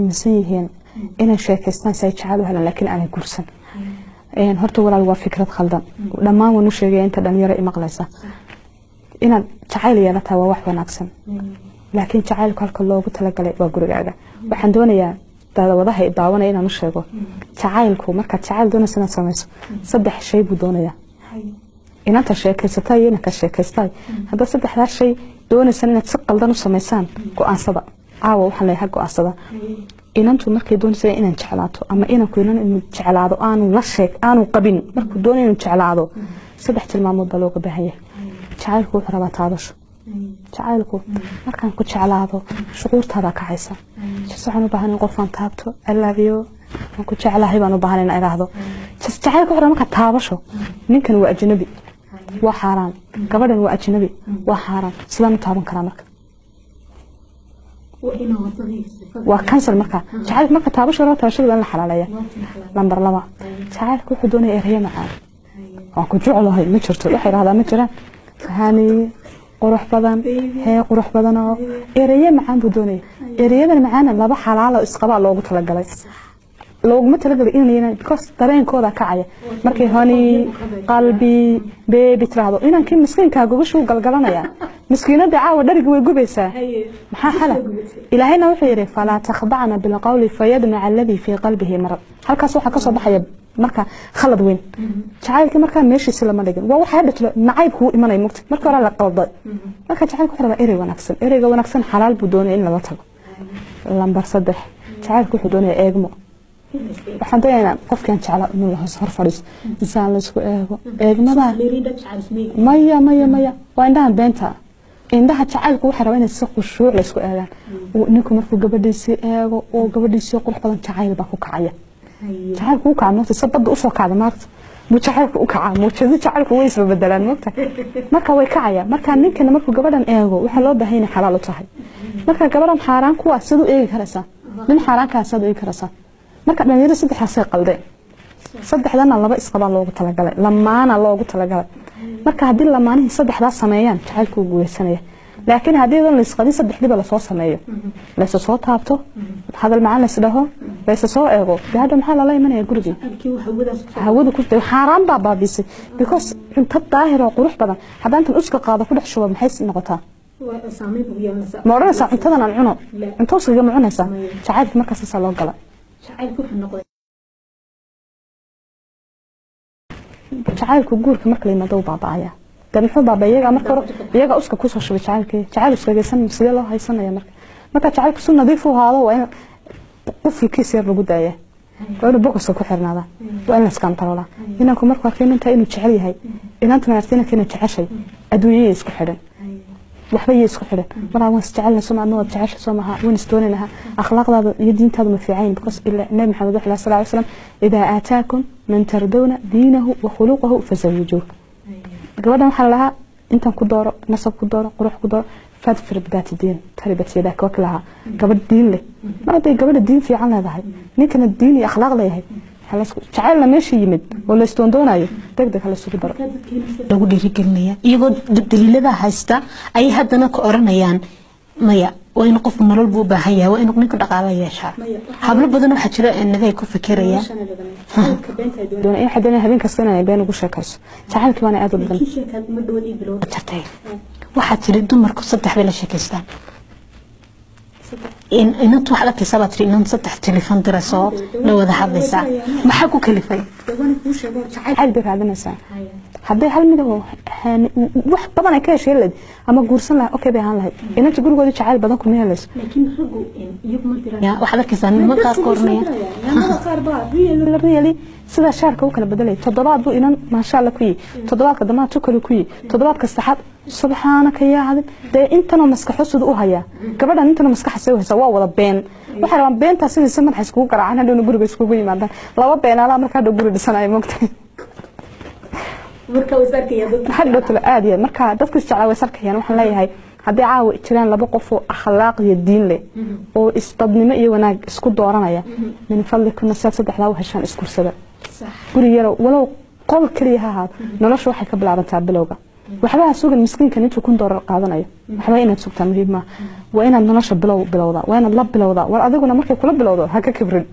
Aaminsan yihiin inay sheekaystaan si ay jacayl u helaan, laakiin aanay guursan. Horta walaal, waa fikrad khaldan. Dhammaan waan u sheegaya inta dhalinyaro imaqlaysa, inaad jacayl yeelataa waa wax wanaagsan, laakiin jacaylku halka loogu talagalay waa gurigaaga. Waxaan doonayaa daawadaha daawanaya inaan u sheego, jacaylku markaad jacayl doonaysa inaad samayso, saddex shay buu doonayaa. Inanta sheekaysatay iyo inanka sheekaystay, haddaad saddexdaa shay doonaysaan inaad si qaldan u samaysaan, go-aansada. Caawa waxaan leeyahay go-aansada. Inantu markay doonaysa inaan jeclaato ama inanku inan inuu jeclaado, aanu la sheeg aanu qabin, markuu doonayo inuu jeclaado, saddex tilmaamood baa looga baahan yahay. Jacaylku wuxuu rabaa taabasho. Jacaylku markaan ku jeclaado, shucuurtaadaa kacaysa. Just waxaan u baahan in qofaan taabto, "I love you", waan ku jeclahay baan u baahan in idhaahdo. Just jacaylku wuxuu rabaa markaa taabasho. Ninkan waa ajnabi, waa xaaraan. Gabadhan waa ajnabi, waa xaaraan. Sidaan u taaban karaa marka? Waa cancel. Marka jacaylku marka taabasho raba, taabashada waa in la xalaaleeya. Lambar 2, jacaylku wuxuu doonaya ereyo macaan. "Waan ku jeclahay" ma jirto, waxay idhahdaa ma jiraan. "Hani qurux badan, hee qurux badan" oo ereyo macaan buu doonaya. Ereyadan macaana laba xalaalo isqabaa loogu talagalay, looguma talagalay inay, because dareenkooda kacaya markay "honey", "qalbi", "baby" tiraahdo. Inankii miskiinkaa gogoshu galgalanaya, miskiinada caawa dharigi way gubaysaa. Maxaa xala? Ilaahayna wuxuu yidhi: "Falaa takhdacna bilqawli fayadmaca alladii fii qalbihi marad." Halkaas waxaa kasoo baxaya marka khalad weyn. Jacaylkii markaa meeshiisi lama dhigin. Waa waxa hadha jiro nacaybku u imanaya mugta markii hore la qalday. Marka jacaylku wuxuu rabaa erey wanaagsan. Ereyga wanaagsan xalaal buu doonaya in lala tago. Lambar 3, jacaylku wuxuu doonaya eegmo. Waxaan doonaynaa qofkaan jeclaa inuu la hor fadhiisto, insaan la isku eego. Eegmada maya, maya, maya, waa indhahan beenta. Indhaha jacaylku waxay rabaa inay si khushuuc la isku eegaan. Ninku markuu gabadhiisii eego oo gabadhiisii qurux badan, jacayl baa ku kacaya. Jacaylku u kaca moogta, si badda usoo kacda maarta buu jacaylku u kacaa. Muujado jacaylku way isbabedelaan moogta, marka way kacaya. Marka ninkana markuu gabadhan eego, waxaa loo baahan inay xalaal u tahay. Marka gabadhan xaaraan kuwa siduu eegi karaysaa? Nin xaaraan saad eegi karaysaa? Marka dhalinyaro saddexdaasay qaldeen. Saddexdana laba isqabaa loogu talagalay, lamaana loogu talagalay. Marka haddii lamaanihii saddexdaa sameeyaan, jacaylku wuu guuleysanaya. Laakiin haddii dan laisqabin, saddexdiiba lasoo sameeyo, laysa soo taabto, hadal macaan lays dhaho, laysa soo eego, dee hadha maxaa lala imanaya gurigii? Hawada ku xaaraan baa baabiisay, because cunto daahir oo qurux badan haddaan intan uska qaado ku dhex shubo, maxay noqotaa? Ma odhanaysaa cuntadan aan cuno? Cunto uskaga ma cunaysaa? Jacaylka markaas saasaa loo gala. Jacaylku guurka marka la yimaado wuu baaba'aya. Dee muxuu baaba'aya? Iyagaa marka hore iyagaa uska kusoo shubay jacaylkii. Jacayl uskagaysan sidee loo haysanaya? Marka jacaylku si nadiif u ahaado, waa in qufulkiisa yar lagu daaya, waa inuu bokoska ku xirnaadaa, waa in la iskantaroolaa. Inanku markuu arkay inantaa inuu jecel yahay, inantuna artay inanka inay jeceshay, adduunyaya isku xidhan, waxba yay isku xidhan. Maraa waan isjecelna soo ma waad jecesha soo maha, waan isdoonaynaha, akhlaaqdaada iyo diintaadu ma fiicayn, because ila Nabi Maxamed wuxuu sal ly slam: "Idaa aataakum man tardawna diinahu wa khuluqahu fazawijuuh." Gabadhan waxaa la lahaa intan ku dooro, nasab ku dooro, qurux ku dooro, fadfir bidaati diin taribat yadaaka. Waa lahaa gabadh diin leh. Mar hadday gabadha diin fiican leedahay, ninkana diin iyo akhlaaq leeyahay, jacaylna meesha yimid oo la isdoondoonayo, deg deg hala isugu daro. Lagu dhiirigelinaya iyagoo daliilada haysta ayay haddana ka oranayaan: maya, waa in qofku nolol buu u baahan yahay, waa inuu ninku dhaqaala yeeshaa. Hablo badan waxaa jira naday ku fikiraya. Waxay doonayaan habeen kasta inay been ugu sheekayso. Jacaylkii baana aad u badan. Jartay waxaa tiri dumarku saddex bay la sheekaystaan. Inantu waxaad arkaysaa baa tiri inan saddex telefon dirasoo la wada hadlaysaa. Maxaa ku kalifay? Jacayl bay raadinaysaa. Hadday hal mid oo wax badan ay ka heshay lahayd ama guursan lahayd, okay bay ahaan lahayd. Inanta gurigooda jacayl badan kuma helayso. Waxaad arkaysaa niman qaar ka oranaya. Really, sida shaarka u kala bedelay. Toddobaad buu inan maasha Allah ku yihi, toddobaadka dambana tu kale ku yihi, toddobaadka saddexaad subxaanaka yaa cadim. Dee intanoo maskaxo siduu u hayaa gabadhan, intanoo maskaxa see u haysaa? Waa wada been. Waxay rabaan beentaas inay si madaxa iskugu garaacaan, hadhowna guriga iskugu yimaadaan. Laba beenaalaa marka hadhow guri dhisanaya mogta, hadhow talo aad iyo marka dadku isjeclaa way sarkayaan. Waxaan leeyahay, haddii caawa jiraan laba qof oo akhlaaq iyo diin leh oo isdadnimo iyo wanaag isku dooranaya, min fadlikuna siaad saddexdaa u heshaan iskursada. Guri yarow walow qol keliya ha ahaado, nolosha waxay ka bilaabantaa bilowga. Waxba ha sugan miskiinkan intuu $1000 qaadanayo. Waxba inaad sugtaa muhiim maaha. Waa inaad nolosha bilow bilowdaa, waa inaad la bilowdaa. War adiguna markay kula bilowdo ha ka kibrin.